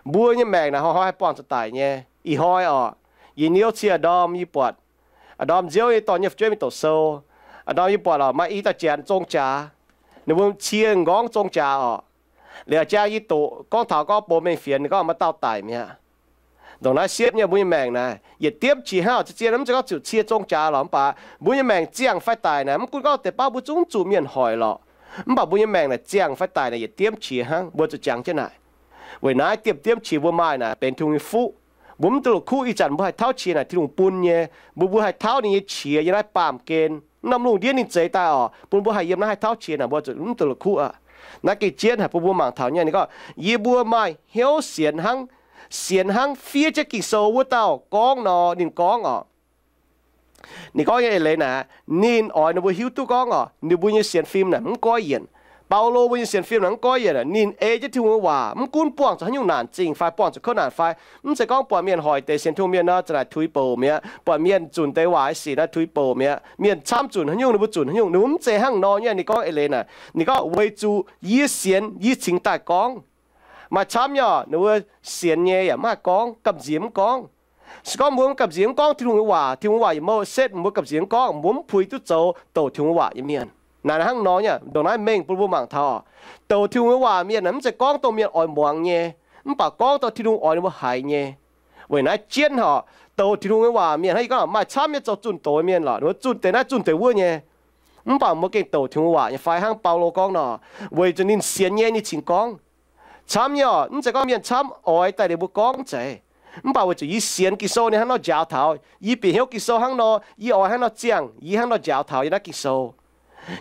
Mbuo nyei maengc naaic hnoi-hnoi haih buangh zuqc daic nyei. Ih hnoi orqc, yie niouv cie ndorm yie buatc, aa, ndorm nziouv nyei dorh nyei fu'jueiv mingh doqc sou. Aa, ndorm yie buatc orqc, maaih i dauh janx zong jaax. Ninh mbuo cie m'nqorngv zong jaax orqc. Liuz jang yie doqc gorngv taux gorngv bou mengh fienx, ninh gorngv maaih dauh daic mi'aqv. Ndongc naaiv siepv nyei mbuo nyei maengc naaic yietc diemv qiex hnangv. Zien-zien mv zeiz gorngv ziouc cie zong jaax lorqc, mv baac mbuo nyei maengc ziangh fai daic naaic, mv gunv gorngv deix baav mbuo zungv zuqc mienh hoic lorqc, mv baac mbuo nyei maengc naaic ziangh fai daic naaic yietc diemv qiex hnangv. Mbuo zuqc jangx jienv naaic. Weic naaiv diemv-diemv qiex mbuo maaih naaic benx Tin-Hungh nyei fuqv. Mbuo mv duqv la'kuqv ih zanc mbuo haih tauv qiex naaic Tin-Hungh bun nyei. Mbuo mbuo haih tauv ninh nyei qiex yiem naaiv baamh gen. Norm lungh ndiev ninh zeix daaih orqc, bun mbuo haih yiem naaiv haih tauv qiex naaic, mbuo zuqc mv duqv la'kuqv aqv. Naaiv gengh jienv haic bun mbuo mangc taux nyei. Ninh gorngv, yie mbuo maaih hnyouv sienx hnangv, sienx hnangv fiev jienv Ging-Sou wuov dauh gorngv nor, ninh gorngv orqc. Ninh gorngv nyei eix leiz naaic, ninh oix ninh mbuo hiuv duqv gorngv orqc, ninh mbuo nyei sienx fim naaic mv goiv yienc. Baulo mbuo nyei sienx fim naaic mv goiv yienc aqv. Ninh ei jienv Tin-Hungh nyei waac, mv gunv buangh zuqc haaix nyungc naanc zingh fai buangh zuqc kouv naanc fai, mv zeiz gorngv buatc mienh hoic deix sienx Tin-Hungh mienh nor, za'naaic tuix bouc mi'aqv. Buatc mienh zunc deix waac sic naaiv tuix bouc mi'aqv. Mienh camv zunc haaix nyungc, ninh mbuo zunc haaix nyungc, ninh mbuo mv zeiz hnangv nor nyei. Ninh gorngv eix leiz naaic, ninh gorngv, weic zuqc yie sienx, yie cingx daaih gorngv. Maaih camv nyei orqc, ninh mbuo sienx nyei yaac mv haih gorngv, gamh nziex mv gorngv. Se gorngv mbuo mv gamh nziex mv gorngv Tin-Hungh nyei waac, Tin-Hungh nyei waac yietc mouc setv, mbuo gamh nziex mv gorngv, mbuo mv puix duqv zoux douc Tin-Hungh waac nyei mienh. Naaic hnangv nor nyei, ndongc naaiv mengh bun mbuo mangc taux orqc, douc Tin-Hungh nyei waac mienh naaic mv zeiz gorngv dongh mienh oix muangx nyei, mv baac gorngv dongh Tin-Hungh oix ninh mbuo haiz nyei. Weic naaiv jienv orqc, douc Tin-Hungh nyei waac mienh hnangv yie gorngv maaih camv nyei zoux zunh doz mienh lorqc, ninh mbuo zunh deix naaiv zunh deix wuov nyei. Mv baac mbuo gengh douc Tin-Hungh waac nyei fai hnangv Baulo gorngv nor, weic zuqc ninh sienx nyei ninh cingx gorngv. Camv nyei orqc, mv zeiz gorngv mienh camv oix daaih ninh mbuo gorngv zeiz. Mv baac weic zuqc yie sienx Ging-Sou ninh hnangv nor njaaux taux, yie bieqc hnyouv Ging-Sou hnangv nor, yie oix hnangv nor ziangh, yie hnangv nor njaaux taux yiem naaiv Ging-Sou.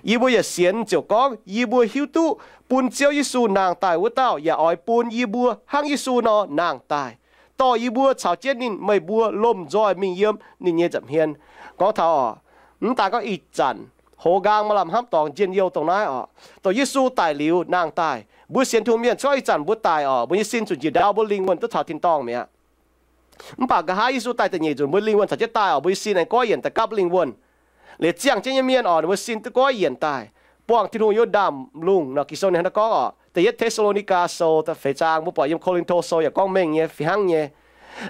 Yie mbuo yaac sienx ziouc gorngv yie mbuo hiuv duqv bun Ziouv Yesu nangh daaih wuov dauh yaac oix bun yie mbuo hnangv Yesu nor nangh daaih, dorh yie mbuo caux jienv ninh meih mbuo lomh nzoih mingh yiem ninh nyei nza'hmien. Gorngv taux orqc, mv daaih gorngv ih zanc hoz nqaang maaih lamh hnamv dorngx njien-youh dongh naaiv orqc, dongh Yesu daic liuz nangh daaih, mbuo sienx Tin-Hungh mienh cuotv ih zanc mbuo daic orqc, mbuo nyei sin zunc njiec ndau, mbuo lingh wuonh duqv taux tin-dorngh mi'aqv. Mv baac nqa'haav Yesu daaih da'nyeic nzunc, mbuo lingh wuonh caux jienv daaih orqc, mbuo nyei sin aengx goiv yienc daaih gapv lingh wuonh. Liuz ziangh jienv nyei mienh orqc, ninh mbuo sin duqv goiv yienc daaih, buangh Tin-Hungh yiem ndaamv-lungh nor. Ging-Sou ninh hnangv naaiv gorngv orqc, Da'yietv Te^saa^lo^ni^gaa Sou da'feix zaang, mbuo buatc yiem Ko^lin^to Sou yaac gorngv mengh nyei, fih hnangv nyei.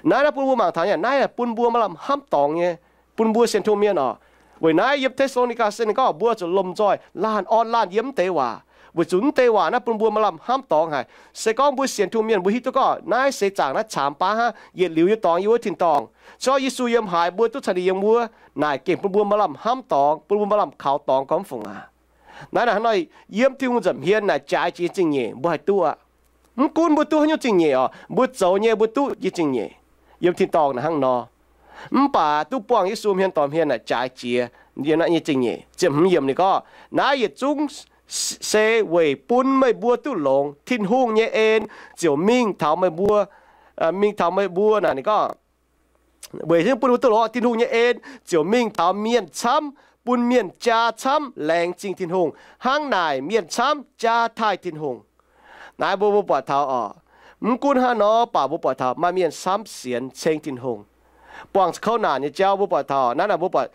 Naaiv naaiv bun mbuo mangc taux nyei, naaiv bun mbuo maaih lamh hnamv dorngx nyei, bun mbuo sienx Tin-Hungh mienh orqc. Weic naaiv yiem Te^saa^lo^ni^gaa Sou ninh gorngv mbuo zuqc lomh nzoih laanh orn laanh yiem mv deix waac, weic zuqc mv deix waac naaiv bun mbuo maaih lamh hnamv dorngx haic. Se gorngv mbuo sienx Tin-Hungh mienh mbuo hiuv duqv gorngv naaiv seix zaangc naaiv caamx baav hnangv, yietc liuz yie dorngx yiem wuov tin-dorngh. Se gorngv Yesu yiem haaix mbuo duqv caux ninh yiem wuov. Naaic gengh bun mbuo maaih lamh hnamv dorngx, bun mbuo maaih lamh kaux dorngx gormx fungc aqv. Naaiv naaic hnangv nor, yiem Tin-Hungh nza'hmien naaic jaaix jiex nyei zingh nyeic mbuo haih duqv aqv. Mv gunv mbuo duqv haaix nyungc zingh nyeic orqc, mbuo zoux nyei mbuo duqv nyei zingh nyeic. Yiem tin-dorngh naaic hnangv nor. Mv baac duqv buangh Yesu hmien dorh hmien naaic jaaix jiex yiem naaiv nyei zingh nyeic. Ziepc hmz yiemc ninh gorngv, naaiv yietc zungv se weic bun meih mbuo duqv longx. Tin-Hungh nyei en ziouc mingh taux meih mbuo, mingh taux meih mbuo naaic ninh gorngv, weic bun mbuo duqv longx, Tin-Hungh nyei en ziouc mingh taux mienh camv, bun mienh jaa camv laengz zingh Tin-Hungh. Hnangv naaic mienh camv jaa taaih Tin-Hungh. Naaiv mbuo mbuo buatc taux orqc, mv gunv hnangv nor baac mbuo buatc taux maaih mienh camv sienx ceng Tin-Hungh. Buangh zuqc kouv naanc nyei jauv mbuo buatc taux naaiv naaic mbuo buatc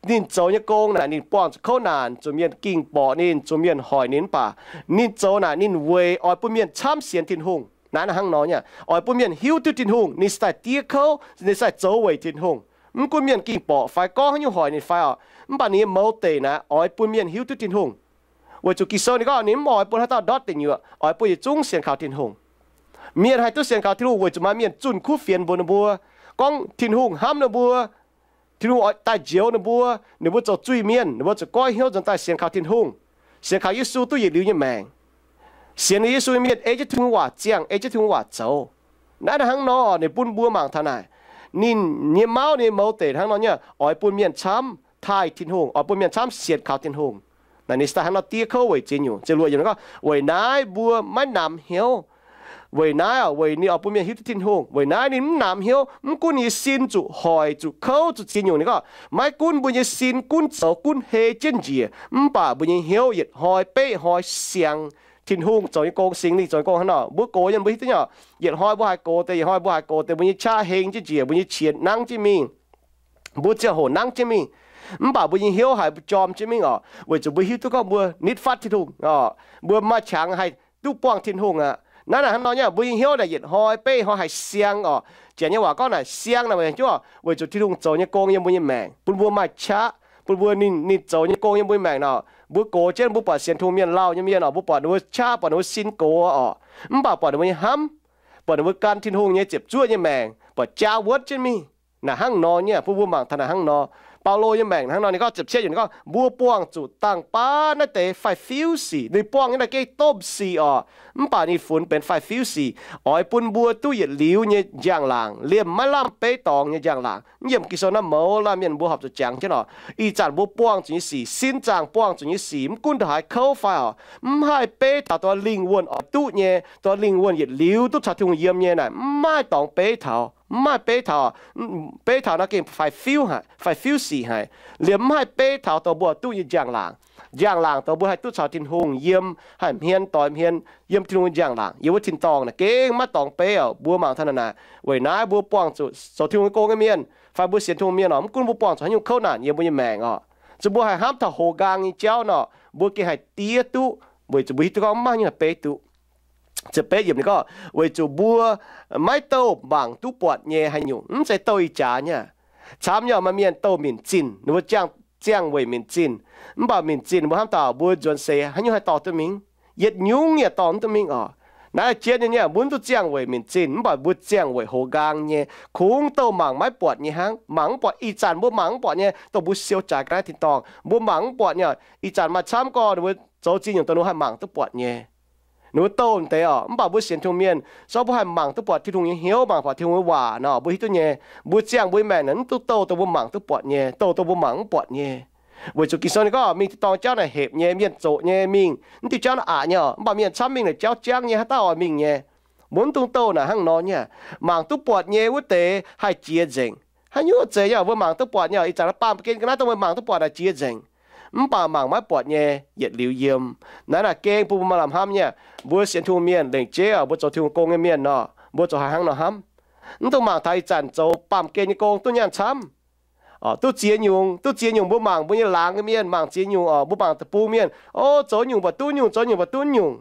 ninh zoux nyei gong naaic ninh buangh zuqc kouv naanc, zuqc mienh ging borqc ninh, zuqc mienh hoic ninh, mv baac ninh zoux naaic ninh weic oix bun mienh camv sienx Tin-Hungh. Naaiv naaic hnangv nor nyei, oix bun mienh hiuv duqv Tin-Hungh ninh se daaih diev kouv, ninh se daaih zoux weic Tin-Hungh. Mv gunv mienh ging borqc fai gorngv haaix nyungc hoic ninh fai orqc, mv baac ninh nyei mouz deic naaic oix bun mienh hiuv duqv Tin-Hungh. Weic zuqc Ging-Sou ninh gorngv ninh mv oix bun haaix dauh ndortv deic nyuoqc, oix bun yietc zungv sienx kaux Tin-Hungh. Mienh haih duqv sienx kaux Tin-Hungh weic zuqc maaih mienh zunh kuv fienx mbuox ninh mbuo, gorngv Tin-Hungh hnamv ninh mbuo, Tin-Hungh oix daaih njoux ninh mbuo, ninh mbuo zoux zuiz-mienh, ninh mbuo zuqc goiv hnyouv nzuonx daaih sienx kaux Tin-Hungh, sienx kaux Yesu duqv yietc liuz nyei maengc. Sienx Yesu nyei mienh ei jienv Tin-Hungh waac ziangh, ei jienv Tin-Hungh waac zoux. Naaiv naaic hnangv nor ninh bun mbuo mangc taux naaic, Ninh nyei mauv nyei mouz deic hnangv nor nyei, oix bun mienh camv taaih Tin-Hungh, oix bun mienh camv sienx kaux Tin-Hungh. Naaiv ninh se daaih hnangv nor diev kouv weic ziex nyungc. Ziouc luoqc yiemc gorngv, weic naaiv mbuo maiv namx hnyouv. Weic naaiv, weic ninh oix bun mienh hiuv duqv Tin-Hungh. Weic naaiv ninh mv namx hnyouv, mv gunv ninh nyei sin zuqc hoic, zuqc kouv, zuqc ziex nyungc. Ninh gorngv, maiv gunv mbuo nyei sin gunv zoux gunv hei jienv njiec, mv baac mbuo nyei hnyouv yietc hnoi beqv hnoi siang. Tin-Hungh zoux nyei gong, Singx Lingh zoux nyei gong hnangv nor, mbuo gox nyei mbuo hiuv duqv nyei. Yietc hnoi mbuo haih gox deix, yietc hnoi mbuo haih gox deix, mbuo nyei qaqv heng jienv njiec, mbuo nyei qiex nangv jienv mingh, mbuo ziangh hoc nangv jienv mingh, mv baac mbuo nyei hnyouv haiz mbuo jorm jienv mingh oc, weic zuqc mbuo hiuv duqv gorngv mbuo nitv fatv Tin-Hungh oc, mbuo maaih qangx haih duqv buangh Tin-Hungh aqv. Naaiv naaic hnangv nor nyei, mbuo nyei hnyouv naaic yietc hnoi beqv hnoi haih siang oc. Janx nyei waac gorngv naaic siang naaic weic zuqc, weic zuqc Tin-Hungh zoux nyei gong yiem mbuo nyei maengc, bun mbuo maaih qaqv, bun mbuo ninh, ninh zoux nyei gong yiem mbuo nyei maengc nor, mbuo gox jienv mbuo buatc sienx Tin-Hungh mienh lauh nyei mienh oc, mbuo buatc ninh mbuo qaqv, buatc ninh mbuo sin gox oc, mv baac buatc ninh mbuo nyei hnamv, buatc ninh mbuo gan Tin-Hungh nyei ziepc zuoqv nyei maengc, buatc jaa wuotv jienv mingh. Naaic hnangv nor nyei, bun mbuo mangc taux naaic hnangv nor. Baulo nyei maengc hnangv nor, ninh gorngv ziepc cietv yiemc ninh gorngv, mbuo buangh zuqc dangh baav naaiv deix faix-fiuv sic. Ninh buangh nyei naaiv gengh domh sic oc, mv baac ninh funx benx faix-fiuv sic, oix bun mbuo duqv yietc liuz nyei njang-laangc, liemh maiv lamh beiv dorngx nyei njang-laangc. Mv yiemc Ging-Sou naaiv mouz laanh mienh mbuo horpc zuqc jangx jienv oc. Ih zanc mbuo buangh zuqc nyei sic, sin zaangc buangh zuqc nyei sic, mv gunv ndongc haaix kouv fai oc, mv haih beiv taux dongh lingh wuonh oix duqv nyei, dongh lingh wuonh yietc liuz duqv caux Tin-Hungh yiem nyei naaic, mv maaih dorngx beiv taux, mv maaih beiv taux. Beiv taux naaiv gengh faix-fiuv haic, faix-fiuv sic haic. Liemh mv haih beiv taux dongh mbuo duqv nyei njang-laangc. Njang-laangc dongh mbuo haih duqv caux Tin-Hungh yiem, haih hmien doix hmien, yiem Tin-Hungh njang-laangc, yiem wuov tin-dorngh naaic gengh maiv dorngx beiv oc. Mbuo mangc taux naaic, weic naaiv mbuo buangh zuqc zoux Tin-Hungh nyei gong nyei mienh, fai mbuo sienx Tin-Hungh mienh oc, mv gunv mbuo buangh zuqc haaix nyungc kouv naanc yiem mbuo nyei maengc oc, zuqc mbuo haih hnamv taux hoz nqaang nyei jauv nor, mbuo gengh haih diev duqv, weic zuqc mbuo hiuv duqv gorngv maiv maaih haaix nyungc haih beiv duqv. Ziepc betv yiemc ninh gorngv, weic zuqc mbuo maiv douh mangc duqv buatc nyei haaix nyungc, mv zeiz douh ih jaax nyei. Camv nyei maaih mienh douh minc zinh, ninh mbuo ziangh, ziangh weic minc zinh. Mv baac minc zinh mbuo hnamv taux mbuo nzuonx seix haaix nyungc haih dorh duqv mingh? Yietc nyungc yaac dorh mv duqv mingh oc. Naaiv jienv nyei, mbuo mv duqv ziangh weic minc zinh, mv baac mbuo ziangh weic hoz nqaang nyei. Kungx douh mangc maiv buatc nyei hnangv. Mangc mv buatc, ih zanc mbuo mangc mv buatc nyei, dongh mbuo siou jaaix ga'naaiv tin-dorngh, mbuo mangc mv buatc nyei. Ih zanc maaih camv gorx ninh mbuo zoux ziex nyungc dongh ninh mbuo haih mangc duqv buatc nyei. Ninh mbuo douh deix oc, mv baac mbuo sienx Tin-Hungh mienh, se gorngv mbuo haih mangc duqv buatc Tin-Hungh nyei hnyouv, mangc buatc Tin-Hungh nyei waac nor, mbuo hiuv duqv nyei. Mbuo ziangh mbuo nyei maengc naaic mv duqv douh dongh mbuo mangc duqv buatc nyei, douh dongh mbuo mangc mv buatc nyei. Weic zuqc Ging-Sou ninh gorngv, mingh tin-dorngh jauv naaic hepc nyei, mienh zoqc nyei, mingh mv diuh jauv naaic aqc nyei oc, mv baac mienh camv mingh naaic jauv jangv nyei, haaix dauh oix mingh nyei. Mbuo mv dungx douh naaic hnangv nor nyei. Mangc duqv buatc nyei wuov deix haih jiex nzengc. Haaix nyungc zeiz nyei, mbuo mangc duqv buatc nyei, ih zanc baamh gen ga'naaiv dongh mbuo mangc duqv buatc naaic jiex nzengc. Mv baac mangc maiv buatc nyei yietc liuz yiem. Naaiv naaic gengh bun mbuo maaih lamh hnamv nyei. Mbuo sienx Tin-Hungh mienh lengc jeiv oc, mbuo zoux Tin-Hungh gong nyei mienh nor, mbuo zoux haih hnangv nor hnamv. Mv dungx mangc taux ih zanc zoux baamh gen nyei gong duqv nyaanh camv, duqv ziex nyungc, duqv ziex nyungc. Mbuo mangc mbuo nyei laangz nyei mienh mangc ziex nyungc oc, mbuo mangc deic-bung mienh, o, zoux nyungc mv baac duqv nyungc, zoux nyungc mv baac duqv nyungc.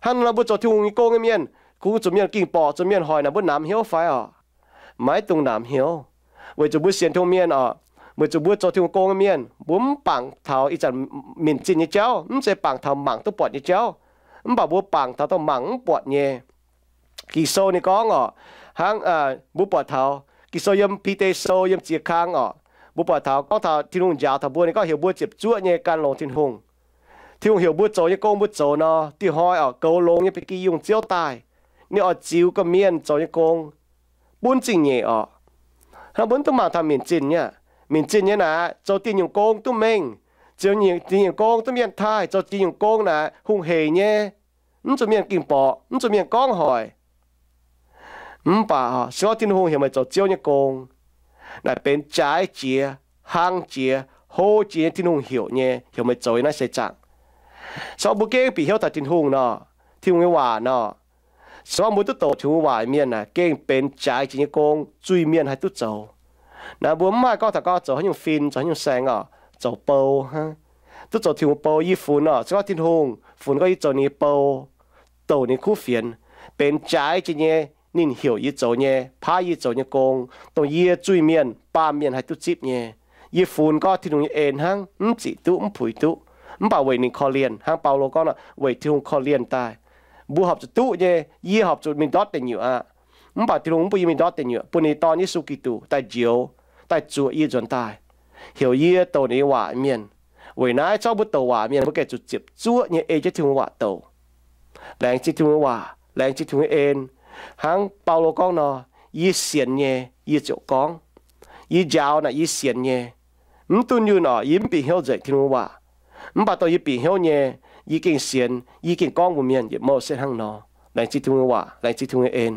Hnangv nor mbuo zoux Tin-Hungh nyei gong nyei mienh, kungx zuqc mienh ging-borqc, zuqc mienh hoic naaic mbuo namx hnyouv fai oc? Maiv dungx namx hnyouv, weic zuqc mbuo sienx Tin-Hungh mienh oc, weic zuqc mbuo zoux Tin-Hungh gong nyei mienh, mbuo mv bangc taux ih zanc minc zinh nyei jauv, mv zeiz bangc taux mangc duqv buatc nyei jauv, mv baac mbuo bangc taux dongh mangc mv buatc nyei. Ging-Sou ninh gorngv oc, hnangv mbuo buatc taux Ging-Sou yiem Bide Sou yiem ziex kang oc, mbuo buatc taux gorngv taux Tin-Hungh njaaux taux mbuo, ninh gorngv heuc mbuo ziepc zuoqv nyei gan longx Tin-Hungh. Tin-Hungh heuc mbuo zoux nyei gong mbuo zoux nor, diuh hnoi oc, goux longx nyei ba'gi yungh Ziouv daaih. Ninh oix ziux gorqv-mienh zoux nyei gong bun zingh nyeic oc. Hnangv mbuo mv dungx mangc taux minc zinh nyei. Minc zinh nyei naaic, zoux diuh nyungc gong duqv mengh, zoux diuh nyungc gong duqv mienh taaih, zoux diuh nyungc gong naaic hungh heic nyei, mv zuqc mienh ging-borqc, mv zuqc mienh gorngv hoic. Mv baac se gorngv Tin-Hungh heuc meih zoux Ziouv nyei gong, naaic benx jaaix jiex, hlang jiex, hlo jiex nyei. Tin-Hungh heuc nyei, heuc meih zoux nyei naaiv seix zaangc. Se gorngv mbuo gengh bieqc hnyouv taux Tin-Hungh nor, Tin-Hungh nyei waac nor, se gorngv mbuo duqv douc Tin-Hungh waac mienh naaic, gengh benx jaaix jiex nyei gong, zuiz-mienh haih duqv zoux. Naaiv mbuo mv haih gorngv taux gorngv zoux haaix nyungc fin, zoux haaix nyungc saeng oc, zoux bou hnangv. Duqv zoux Tin-Hungh bou. Yie funx oc, se gorngv Tin-Hungh funx gorngv yie zoux ninh nyei bou, douc ninh kuv fienx, benx jaaix jiex nyei. Ninh heuc yie zoux nyei, paaiv yie zoux nyei gong, dongh yie zuiz-mienh baamh mienh haih duqv zipv nyei. Yie funx gorngv Tin-Hungh nyei en hnangv, mv zic duqv, mv puix duqv. Mv baac weic ninh korv-lienh, hnangv Baulo gorngv nor, weic Tin-Hungh korv-lienh daaih. Mbuo horpc zuqc duqv nyei, yie horpc zuqc mingh ndortv deic nyuoqc aqv. Mv baac Tin-Hungh mv bun yie mingh ndortv deic nyuoqc, bun ninh Dorn Yesu Giduc daaih njoux, daaih zuoqc yie nzuonx daaih, heuc yie douc ninh nyei waac mienh. Weic naaiv, se gorngv mbuo douc waac mienh, mbuo gengh zuqc ziepc zuoqv nyei ei jienv Tin-Hungh waac douc. Laengz zingh Tin-Hungh waac, laengz zingh Tin-Hungh en. Hnangv Baulo gorngv nor, yie sienx nyei, yie ziouc gorngv. Yie njaaux naaic yie sienx nyei. Mv dunh yunh orqc, yie mv bieqc hnyouv nzengc Tin-Hungh waac. Mv baac dongh yie bieqc hnyouv nyei, yie gengh sienx, yie gengh gorngv mbuox mienh yietc mouh se hnangv nor. Laengz zingh Tin-Hungh waac, laengz zingh Tin-Hungh en.